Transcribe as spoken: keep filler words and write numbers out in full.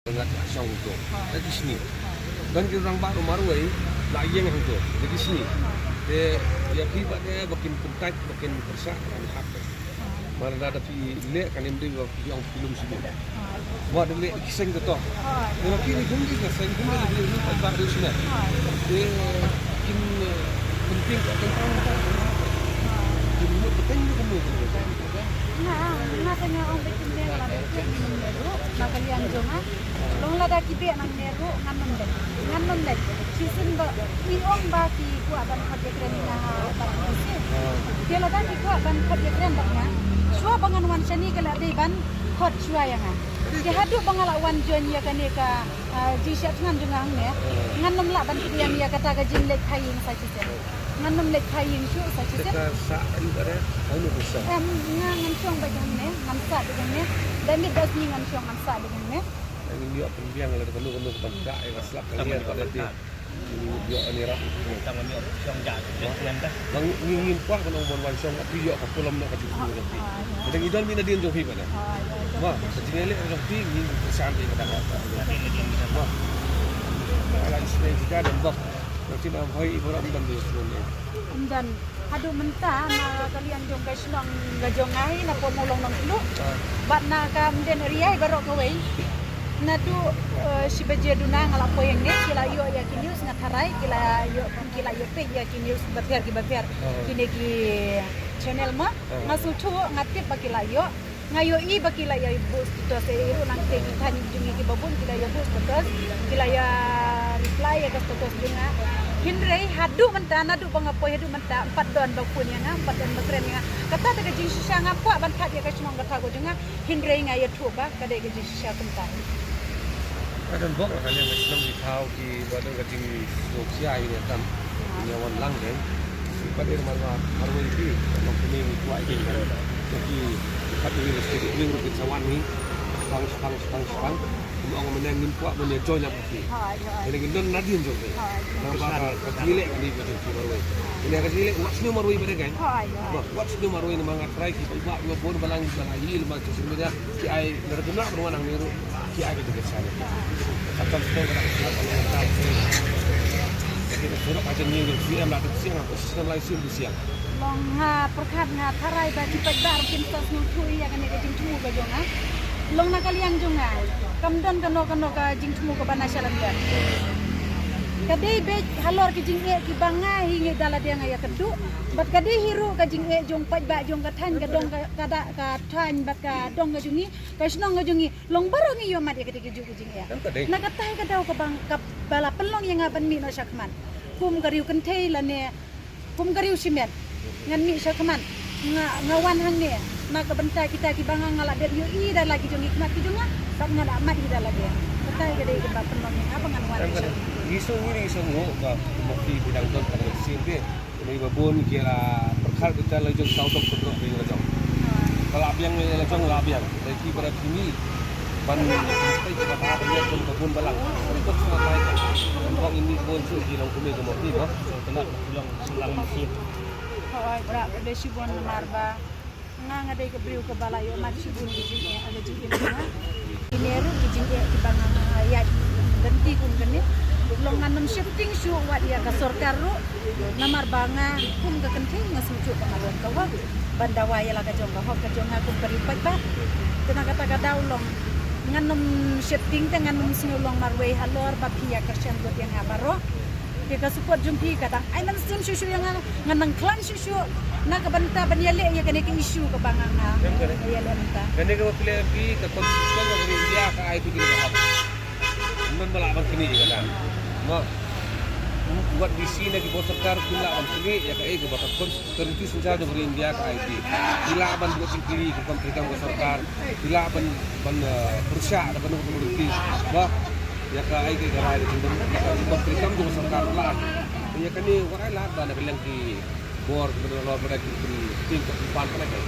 Ngat ka shong to. Te ki sngi. Don ki rangbah marwei la ïeng hangto. Te ki sngi. Te ïa phi ba ne ba kin pyntait ba kin pyrshah kan hap. Mar da da phi leh kan ym dei ba phi ong phi lum sini. Ba da leh ki seng to. Te ba phi ni hum ki ka seng hum ki hum ba ba sini. Te kin kin ping ka tang tang. Kin mut ka tang ka mut. Nga nga tang nga ong ba kin leh la ba kin leh ruh. Na ka liang jong nga. Long lada ki beh nangne ruh ngan nym leit. Ngan nym leit. Shisien ba i ong ba ki kwah ban khot ïakren ïa nga ha ba ki sien. Te lada ki kwah ban khot ïakren bad nga. Shuwa ba ngan wan shane ka la dei ban khot shuwa ïa nga. Te haduh ba nga la wan join ïa kane ka, ah, jingshad thngan jong nga hangne. Ngan nym lah ban pdiang ïa kata ka jingleit kha ïing sa shisien. Ngan nym leit kha ïing shuh sa shisien. Te ka sah aïu ba re? Aïu ba sah? Em, nga ngan shong ba hangne, ngan sah ba hangne. Da miet da sngi ngan shong ngan sah ba hangne. Ngi ïoh pynbiang lada kano kano ka ban kah ïa ka slap ka liang ka lade. Ngi ïoh ani rap. Tang ngi ïoh shong ja. Bang ngi ngim kwah ban ong ban wan shong, phi ïoh ka pulom noh ka jingpynlong jong phi. Lada ngi don mi nadien jong phi bana. Ma, ka jingïaleh jong phi ngi kyrshan ïa ka dang. Ma. Ala isnei jika dan bok. Nanti nam hoi ibarat dan dia semua ni. Ym don. Haduh mynta na ka liang jong ka shnong ka jong nga hi na Poh Mawlong Nongtluh. Bad na ka Mden area hi baroh kawei. Naduh, eh, shi baje duna nga la poi hangne, ki la ïoh ïa ki news nga tharai, ki la ïoh, ki la ïoh peit ïa ki news bapher ki bapher. Kine ki channel ma. Nga sngewthuh, nga tip ba ki la ïoh. Nga ïohi ba ki la ïa buh status, eh, ruh nangta ki thaiñ jong ngi kiba bun ki la ïa buh status, ki la ïa reply ïa ka status jong nga. Hynrei haduh mynta, naduh ba nga poi haduh mynta, ym pat don ba phone ïa nga, ym pat don ba kren ïa nga. Kata te ka jingshisha, nga kwah ban thad ïa ka shnong ka thaw ka jong nga, hynrei nga ïathuh ba ka dei ka jingshisha kumta. Ka don bok la ka liang ka shnong ki thaw kiba don ka jingsngewkhia ïa kane tam. Ïa wan lang dei. Pat ïa mar mar marwei ki, nongkmie ngi kwah ïa ki. Ki pat ïa ki leh ki ring ruh kin sa wan hi. Spang spang spang spang. Kum ong mynne ngim kwah ban ïa join ïa ki. Ïa ki don nadien jong ki. Namar ba ka jingleh ka dei ka jong ki marwei. Ïa ka jingleh wat sniew marwei ba dei kan. Wat sniew marwei namar nga try ki paidbah kiba bun balang kiba la ïohi lyngba social media. Ki ai na ka jingmut ba wan hangne ruh. Ki ai ka jingkyrshan. Khamtam sdang ka dang sdang ka long ka dang sdang. Ki surok ka jingïeng jong C M la dang siang, ka system lai sim dang siang. Long nga pyrkhat nga tharai ba ki paidbah ruh kin sa sngewthuh ïa kane ka jingthmu ka jong nga. Long na ka liang jong nga. Kam don kano kano ka jingthmu kaba na shalynter. Ka dei beit halor ki jingeh kiba nga hi ngi da lade nga ïakynduh. Bad ka dei hi ruh ka jingeh jong paidbah jong ka thaiñ ka dong ka, ka da ka thaiñ bad ka dong ka jong ngi. Ka shnong ka jong ngi long baroh ngi ïoh mad ïa kata ka juh ka jingeh. Em ka dei. Na kata ka daw kaba, kaba la pynlong ïa nga ban mih noh shakhmat. Kum ka riew kynthei lane kum ka riew shimet. Ngan mih shakhmat. Nga, nga wan hangne. Na ka bynta kita kiba nga nga la dep ïohi da la ki jong ki khmat ki jong nga. Bad nga la mad ïa da lade. Kata ka dei kaba pynlong ïa nga ba ngan wan shakhmat. Ngi sngew ngi sngew ba mo ki bidang don ka dei sien de. Kine ba bun ki la pyrkhat kita la jong saw dok pynrok ri la jong. Ka la biang la jong la biang. Dei ki ba da kini ban pynstay ki ba da ban ïa jong ba bun balang. Kine ba sma lai ka. Ban bang ini bun su ki long kumi ka mo ki ba. Kena long lang masih. Hoi bra ba dei shibun namar ba. Nga nga dei ka briew kaba la ïoh mad shibun ki jingeh, ka jingeh nga. Kine ruh ki jingeh kiba nga nga ïaid lynti kum kane. Long ngan nym sheptieng shuh wat ïa ka sorkar ruh. Namar ba nga kum ka kynthei nga sngewthuh ba nga don ka hok ban dawa ïa la ka jong ka hok ka jong nga kum ka ri paidbah. Te na kata ka daw long ngan nym sheptieng te ngan nym sngew long marwei halor ba phi ïa kyrshan lut ïa nga baroh. Te ka support jong phi ka dang ai mynsiem shuh shuh ïa nga, ngan nang khlaiñ shuh shuh na ka bynta ban ïaleh ïa kane ka issue kaba nga nga ïaleh mynta. Kane kaba phi leh phi ka constitution ka India ka ai phi kane ka hok. Ym don ba lah ban knieh ïa kata. Mo. Wat D C na ki bor sorkar kim lah ban knieh ïa kaei kaba ka constitution jong ka India ka ai phi. Phi lah ban buh jingkylli ka kam treikam ka sorkar. Phi lah ban, ban, eh, pyrshah da kano kano ka lynti. Ba ïa ka ai ka rai da jingdon, ïa ka jingdon treikam jong ka sorkar la. Ïa kane wat ai lad ba na ka liang ki bor ki ban lor ba da ki pynting ka pynpan ka na ka.